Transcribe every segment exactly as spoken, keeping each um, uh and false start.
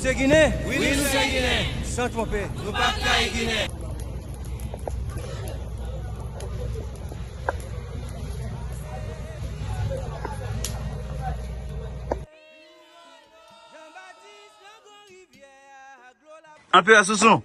Se Ginen? Wi, nou se Ginen. San twonpe. Nou pa t trayi Ginen. Anpè Sousou.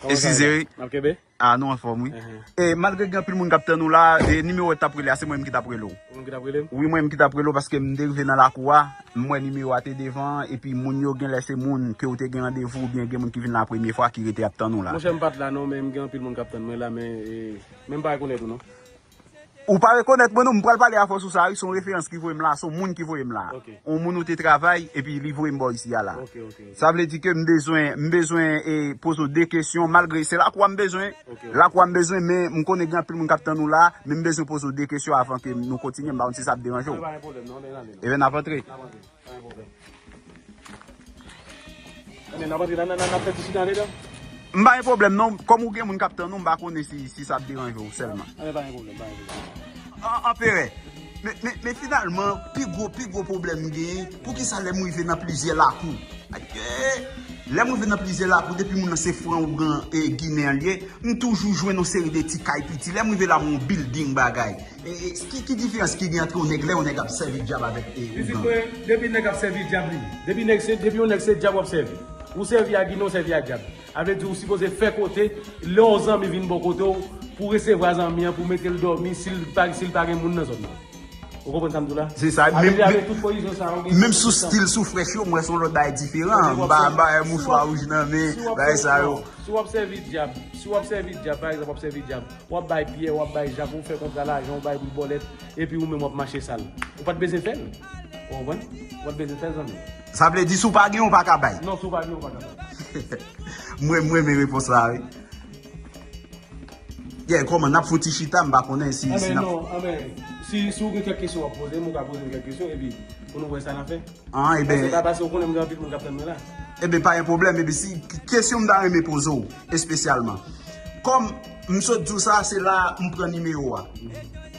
Eskize wi. N ap kenbe? Ah, nou anfòm wi. E malgre gen anpil moun k ap tann ou la, e nimewo w t ap rele a, se mwen menm ki t ap rele w. Ou menm ki t ap rele m? Wi, mwen menm ki t ap rele w paske m te rive nan lakou a, m wè nimewo a te devan an, epi moun yo genlè se moun ke w te gen randevou oubyen gen moun ki vin la premye fwa ki rete ap tann ou la. Monchè, m pa t la non, men m gen anpil moun k ap tann mwen la, men, e, men m pa rekonèt ou non. Ou pa rekonèt mwen non, m pral pale avè w sou sa wi, se yon referans ki voye m la, se yon moun ki voye m la. Ok. Yon moun ou te travay, epi li voye m bò isi a la. Ok, ok, ok. Sa vle di ke m bezwen, m bezwen, e, poze w de kesyon, malgre se lakou a m bezwen. Ok, ok. Lakou a m bezwen, men m konnen gen anpil moun k ap tann ou la, men m bezwen poze w de kesyon avan ke nou kontinye, m pa konn si sa ap deranje w. Pa gen pwoblèm non, ann ale non. Ebyen, n ap antre. N ap antre. Pa gen pwoblèm. Anben, n ap antre la, n, n, n ap fè ti chita andedan. M pa gen pwoblèm non. Kòm ou gen moun k ap tann ou, m pa konnen si, si sa ap deranje w sèlman. Anben, pa gen pwoblèm, pa gen pwoblèm. An, Anperè, men, men, men finalman, pi gwo, pi gwo pwoblèm m genyen, poukisa lè m rive nan plizyè lakou, eh, lè m rive nan plizyè lakou, depi moun nan se fran ougan, e, ginen an l ye, m toujou jwenn yon seri de ti kay piti. Lè m rive la, m wè yon bilding bagay. E, e, ki, ki diferans ki gen ant yon nèg lè yon nèg ap sèvi dyab avèk, e, ougan? Pitit mwen, depi nèg ap sèvi dyab li, depi nèg se, depi yon nèg se dyab w ap sèvi. Ou sèvi a ginen, ou sèvi a dyab. A vle di ou sipoze fè kote, lè yon zanmi vin bò kote w, pou w resevwa zanmi an, pou w mete l dòmi, si l pa, si l pa gen moun nan zòn nan. Ou konprann sa m di w la? Se sa. A vle di avèk tout pwovizyon sa yo, menm sou stil, sou frèch yo, m wè se yon lòt bagay diferan. M pa, m pa wè mouchwa wouj nan men, bagay sa yo. Si w ap sèvi dyab, si w ap sèvi dyab, pa egzanp, w ap sèvi dyab, w ap bay Pyè, w ap bay Jak, ou fè kontra lajan, ou bay bout bòlèt, epi ou menm w ap mache sal. Ou pa t bezwen fè l. Ou konprann? Ou pa t bezwen fè l, zanmi. Sa vle di, si w pa gen, ou pa ka bay? Non, si w pa gen, ou pa ka bay. Mwen, mwen, men repons la, wi. Yeah, kòman n ap fouti chita, m pa konnen si, si n ap... Non, anben, si, si w gen kèk kesyon w ap poze m, ou ka poze m kèk kesyon, epi pou nou wè sa n ap fè. Ah, ebyen. Paske, paske ou konnen m gen anpil moun k ap tann mwen la. Ebyen, pa gen pwoblèm. Ebyen, si, kesyon m ta renmen poze w, espesyalman. Kòm m sot di w sa, se la m pran nimewo a.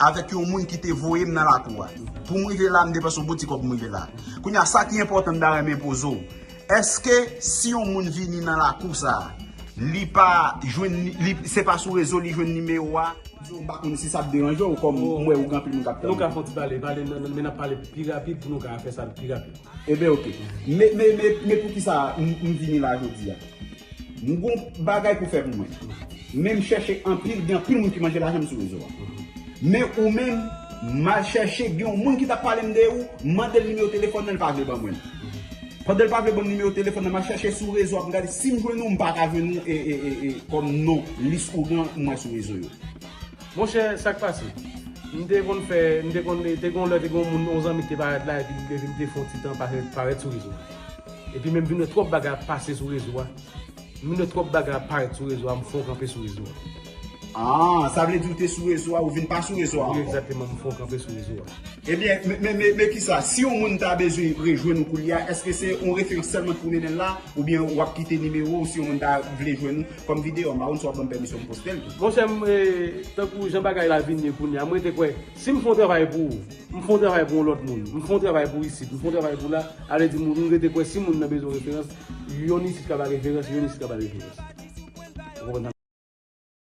Avèk yon moun ki te voye m nan lakou a. Pou m rive la, m depanse yon bon ti kòb pou m rive la. Kounye a, sa ki enpòtan m ta renmen poze w. Èske si yon moun vini nan lakou sa, li pa jwenn, li, se pa sou rezo li jwenn nimewo a? M pa konn si sa ap deranje w, kòm m wè ou gen anpil moun k ap tann. Nou ka fè yon ti pale, pale, men, men n ap pale pi rapid pou nou ka fè sa pi rapid. Ebyen, oke. Men, men, men, men poukisa m, m vini la jodi a? M gon bagay pou fè pou mwen. Men m chèche anpil, gen anpil moun ki manje lajan m sou rezo a. Men ou menm, m al chèche, gen yon moun ki t ap pale m de ou, m mande l nimewo telefòn nan, l pa vle ban mwen l. Pandan l pa vle ban m nimewo telefòn nan, m al chèche sou rezo a, m gade si m jwenn ou, m pa ka jwenn ou, e, e, e, e, kòm non, lis ougan m wè sou rezo yo. Monchè, sa k pase? M te konn fè, m te konn, te gon lè, te gon moun, yon zanmi ki te parèt la, epi, epi m te fè yon ti tan parèt, parèt sou rezo a. Epi men m vin wè twòp bagay ap pase sou rezo a. M vin wè twòp bagay ap parèt sou rezo a, m fè yon kanpe sou rezo a. Ah, sa vle di ou te sou rezo a, ou vin pa sou rezo a ankò? Wi, egzakteman, m fè yon kanpe sou rezo a. Ebyen, men, men, men, men kisa, si yon moun ta bezwen rejwenn ou koulye a, èske se yon referans sèlman pou mennen l la, oubyen w ap kite nimewo w si yon moun ta vle jwenn ou? Kòm videyo a, m pa konn si w ap ban m pèmisyon m poste l tou. Monchè, m, e, tankou jan bagay la vin ye kounye a, mwen te kwè, si m fè yon travay pou ou, m fè yon travay pou yon lòt moun, m fè yon travay pou isit, m fè yon travay pou la, sa vle di moun, m rete kwè si moun nan bezwen referans, youn isit ka ba referans, youn isit ka ba referans. Ou konprann sa?